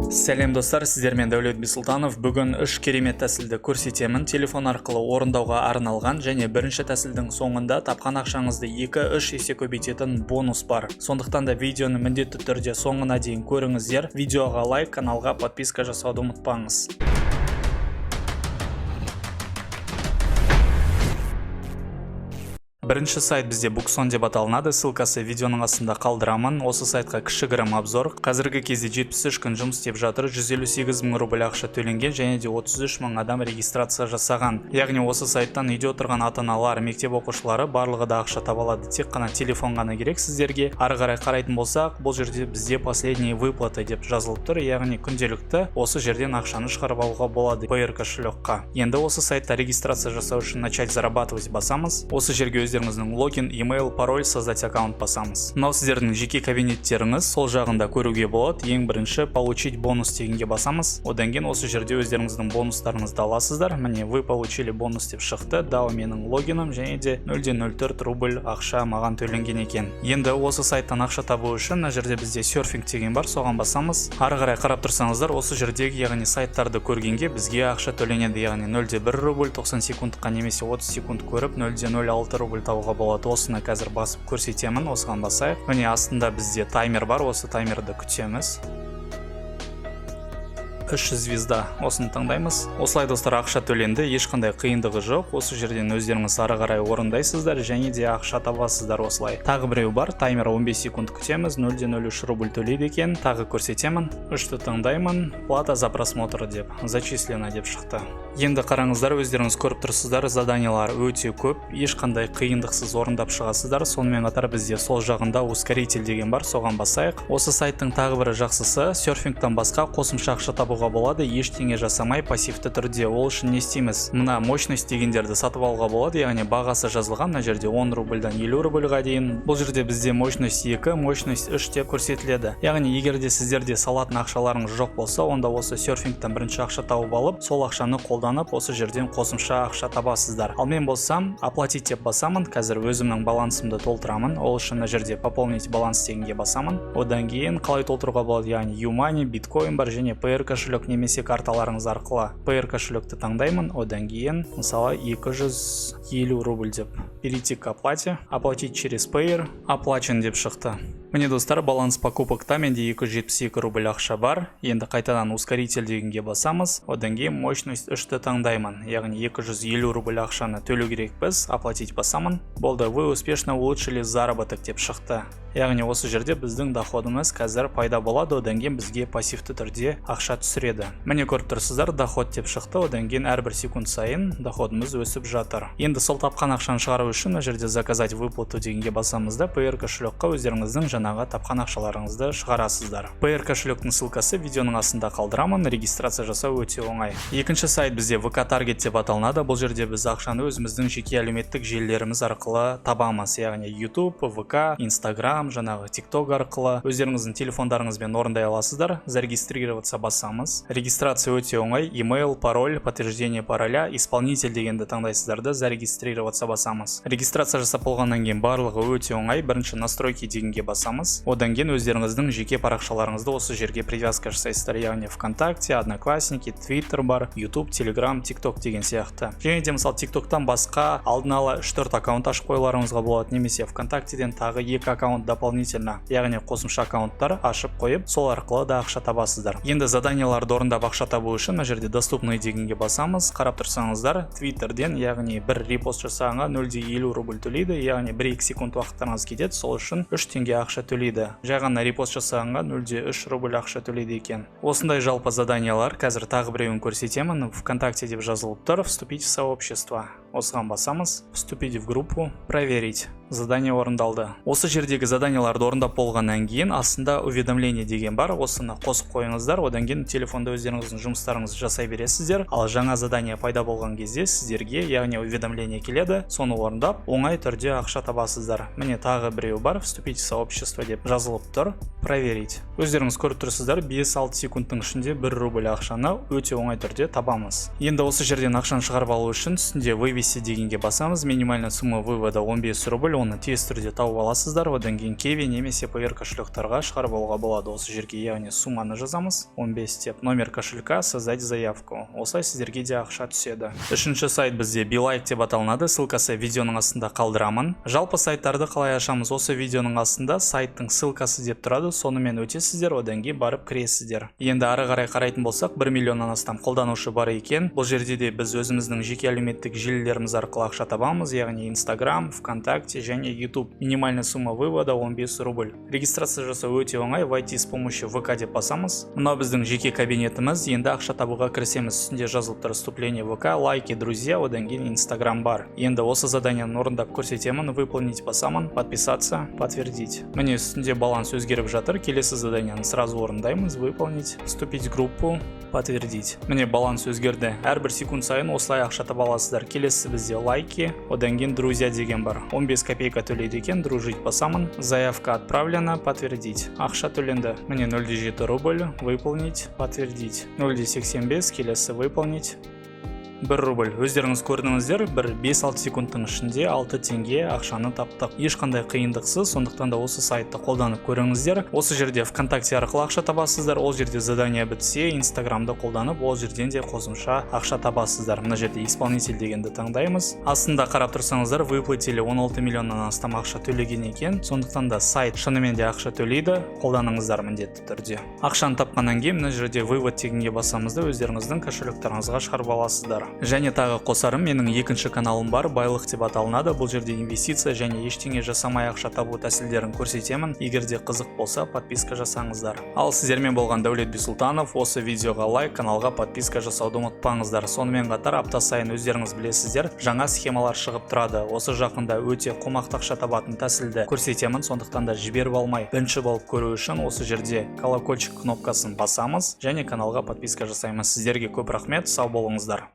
Сәлем, достар! Сіздермен Дәулет Бисұлтанов. Бүгін үш керемет тәсілді көрсетемін, телефон арқылы орындауға арналған, және бірінші тәсілдің соңында тапқан ақшаңызды 2-3 есе көбейтетін бонус бар. Сондықтан да видеоны міндетті түрде соңына дейін көріңіздер. Видеоға лайк, каналға подписка жасауды ұмытпаңыз. Бірінші сайт бізде Буксон деп аталынады. Ссылкасы видеоның астында қалдырамын. Осы сайтқа кішігірім обзор. Қазіргі кезде 73 күн жұмыс істеп жатыр, 158 мың рубль ақша төленген және де 33 мың адам регистрация жасаған. Яғни осы сайттан үйде отырған ата-аналар, мектеп оқушылары, барлығы да ақша таба алады. Тек қана телефон ғана керек сіздерге. Ары қарай қарайтын болсақ, бұл жерде бізде «последние выплаты» деп жазылып тұр, яғни күнделікті осы жерден ақшаны шығарып алуға болады Payeer кошелекқа. Енді осы сайтта регистрация жасау үшін «Начать зарабатывать» басамыз. Осы жерге өздеріңіздің логин, email, пароль, «Создать аккаунт» басамыз. Мынау сіздердің жеке кабинеттеріңіз, сол жағында көруге болады. Ең бірінші «Получить бонус» дегенге басамыз. Одан кейін осы жерде өздеріңіздің бонустарыңызды аласыздар. Міне, «Вы получили бонус» деп шықты. Дау менің логиным және де 0,04 рубль ақша маған төленген екен. Енді осы сайттан ақша табу үшін мына жерде бізде «Серфинг» деген бар, соған басамыз. Ары қарай қарап тұрсаңыздар, осы жердегі, яғни сайттарды көргенге бізге ақша төленеді, яғни 0,1 рубль 90 секундқа немесе 30 секунд көріп, 0,06 рубль табуға болады. Осыны қазір басып көрсетемін. Осыған басайық. Міне, астында бізде таймер бар, осы таймерді күтеміз. Үш звезда, осыны таңдаймыз. Осылай, достар, ақша төленді, ешқандай қиындығы жоқ. Осы жерден өздеріңіз ары қарай орындайсыздар және де ақша табасыздар осылай. Тағы біреу бар, таймер 15 секунд күтеміз, 0,03 рубль төлейді екен. Тағы көрсетемін. Үшті таңдаймын. «Плата за просмотр» деп, «Зачислено» деп шықты. Енді қараңыздар, өздеріңіз көріп тұрсыздар, заданиялар өте көп, ешқандай қиындықсыз орындап шығасыздар. Сонымен қатар бізде сол жағында «Ускоритель» деген бар, соған басайық. Осы сайттың тағы бір жақсысы, серфингтан басқа қосымша ақша табуға болады, ештеңе жасамай, пассивті түрде. Ол үшін не істейміз? Мына «Мощность» дегендерді сатып алуға болады, яғни бағасы жазылған мына жерде 10 рубльдан 50 рубльға дейін. Бұл жерде бізде мощность 2, мощность 3 деп көрсетіледі. Яғни егер де сіздерде салатын ақшаларыңыз жоқ болса, онда осы серфингтан бірінші ақша тауып алып, сол ақшаны қолданып, осы жерден қосымша ақша табасыздар. Ал мен болсам «Оплатить» деп басамын. Қазір өзімнің балансымды толтырамын. Ол үшін мына жерде «Пополнить баланс» дегенге басамын. Одан кейін қалай толтыруға болады? Яғни ЮMoney, биткоин бар және Payeer кошелек немесе карталарыңыз арқылы. Payeer кошелекті таңдаймын. Одан кейін, мысалы, 250 рубль деп, «Перейти к оплате», «Оплатить через Payeer», «Оплачен» деп шықты. Міне, достар, баланс покупокта менде 272 рубль ақша бар. Енді қайтадан «Ускоритель» дегенге басамыз. Одан кейін мощность 3-ті таңдаймын, яғни 250 рубль ақшаны төлеу керекпіз. «Оплатить» басамын. Болды, «Вы успешно улучшили заработок» деп шықты. Яғни осы жерде біздің доходымыз қазір пайда болады, одан кейін бізге пассивті түрде ақша түсіреді. Міне, көріп тұрсыздар, «Доход» деп шықты. Одан кейін әрбір секунд сайын доходымыз өсіп жатыр. Енді сол тапқан ақшаны шығару үшін мына жерде «Заказать выплату» дегенге басамыз да, Payeer кошелекқа өздеріңіздің жаңағы тапқан ақшаларыңызды шығарасыздар. Payeer кошелектің ссылкасы видеоның астында қалдырамын. Регистрация жасау өте оңай. Екінші сайт бізде ВК Таргет деп аталынады. Бұл жерде біз ақшаны өзіміздің жеке әлеуметтік желілеріміз арқылы табамыз, яғни YouTube, ВК, Instagram, жаңағы TikTok арқылы өздеріңіздің телефондарыңызбен орындай аласыздар. «Зарегистрироваться» басамыз. Регистрация өте оңай: email, пароль, подтверждение пароля, «Исполнитель» дегенді таңдайсыздар да, «Зарегистрироваться» басамыз. Регистрация жасап болғаннан кейін барлығы өте оңай. Бірінші «Настройки» дегенге басамыз. Одан кейін өздеріңіздің жеке парақшаларыңызды осы жерге привязка жасайсыздар, яғни ВКонтакте, Одноклассники, Твиттер бар, YouTube, Telegram, TikTok деген сияқты. Және де, мысалы, TikToктан басқа алдын ала 3-4 аккаунт ашып қоюларыңызға болады немесе ВКонтактеден тағы екі аккаунт дополнительно, яғни қосымша аккаунттар ашып қойып, сол арқылы да ақша табасыздар. Енді заданияларды орындап ақша табу үшін мына жерде «Доступный» дегенге басамыз. Қарап тұрсаңыздар, Твиттерден, яғни бір репост жасағанға 0,50 рубль төлейді, яғни 1-2 секунд уақыттарыңыз кетеді, сол үшін 3 теңге ақша төлейді. Жай ғана репост жасағанға 0,3 рубль ақша төлейді екен. Осындай жалпы заданиялар. Қазір тағы біреуін көрсетемін. ВКонтакте деп жазылып тұр, «Вступить в сообщество», осыған басамыз. «Вступить в группу», «Проверить», задание орындалды. Осы жердегі заданияларды орындап болғаннан кейін астында «Уведомление» деген бар, осыны қосып қойыңыздар. Одан кейін телефонда өздеріңіздің жұмыстарыңызды жасай бересіздер, ал жаңа задание пайда болған кезде сіздерге, яғни уведомление келеді, соны орындап, оңай түрде ақша табасыздар. Міне, тағы біреу бар, «Вступить в сообщество» деп жазылып тұр, «Проверить». Өздеріңіз көріп тұрсыздар, 5-6 секундтың ішінде 1 рубль ақшаны өте оңай түрде табамыз. Енді осы жерден ақшаны шығарып алу үшін үстінде «Вывести» «Вывести» дегенге басамыз. Минимальная сумма вывода 15 рубль, оны тез түрде тауып аласыздар. Одан кейін Киви немесе Payeer кошелектарға шығарып алуға болады. Осы жерге, яғни, сумманы жазамыз 15 деп, номер кошелька, создать заявку. Осылай сіздерге де ақша түседі. Үшінші сайт бізде Билайк деп аталынады. Ссылкасы видеоның астында қалдырамын. Жалпы, сайттарды қалай ашамыз? Осы видеоның астында сайттың ссылкасы деп тұрады, сонымен өтесіздер, одан кейін барып кіресіздер. Енді ары қарай қарайтын болсақ, 1 миллионнан астам қолданушы бар екен. Бұл жерде де біз өзіміздің жеке әлеуметтік желілеріміз арқылы ақша табамыз, яғни Инстаграм, ВКонтакте және YouTube. Минимальная сумма вывода 15 рубль. Регистрация жасау өте оңай. «Войти с помощью ВК» деп басамыз. Мынау біздің жеке кабинетіміз. Енді ақша табуға кірісеміз. Үстінде жазылып тұр: вступление ВК, лайки, друзья, одан кейін Инстаграм бар. Енді осы заданияны орындап көрсетемін. «Выполнить» басамын, подписаться, подтвердить. Міне, үстінде баланс өзгеріп жатыр. Келесі заданияны сразу орындаймыз. Выполнить, вступить в группу, подтвердить. Міне, баланс өзгерді. Әрбір секунд сайын осылай ақша таба аласыздар. Келесі бізде лайки, одан кейін друзья деген бар. 15 копейка төлейді екен. «Дружить» басамын. Заявка отправлена, подтвердить. Ақша төленді. Міне, 0,7 рубль. Выполнить, подтвердить. 0,85. Келесі, выполнить. 1 рубль. Өздеріңіз көрдіңіздер, бір 5-6 секундтың ішінде 6 теңге ақшаны таптық, ешқандай қиындықсыз. Сондықтан да осы сайтты қолданып көріңіздер. Осы жерде ВКонтакте арқылы ақша табасыздар. Ол жерде задание бітсе, Инстаграмды қолданып, ол жерден де қосымша ақша табасыздар. Мына жерде «Исполнитель» дегенді таңдаймыз. Астында қарап тұрсаңыздар, выплатили 16 миллионнан астам ақша төлеген екен. Сондықтан да сайт шынымен де ақша төлейді, қолданыңыздар міндетті түрде. Ақшаны тапқаннан кейін мына жерде «Вывод» дегенге басамыз да, өздеріңіздің кошелектарыңызға шығарып аласыздар. Және тағы қосарым, менің екінші каналым бар, «Байлық» деп аталынады. Бұл жерде инвестиция және ештеңе жасамай ақша табу тәсілдерін көрсетемін. Егер де қызық болса, подписка жасаңыздар. Ал сіздермен болған Дәулет Бисұлтанов. Осы видеоға лайк, каналға подписка жасауды ұмытпаңыздар. Сонымен қатар апта сайын, өздеріңіз білесіздер, жаңа схемалар шығып тұрады. Осы жақында өте қомақты ақша табатын тәсілді көрсетемін. Сондықтан да жіберіп алмай, бірінші болып көру үшін осы жерде колокольчик кнопкасын басамыз және каналға подписка жасаймыз. Сіздерге көп рахмет, сау болыңыздар.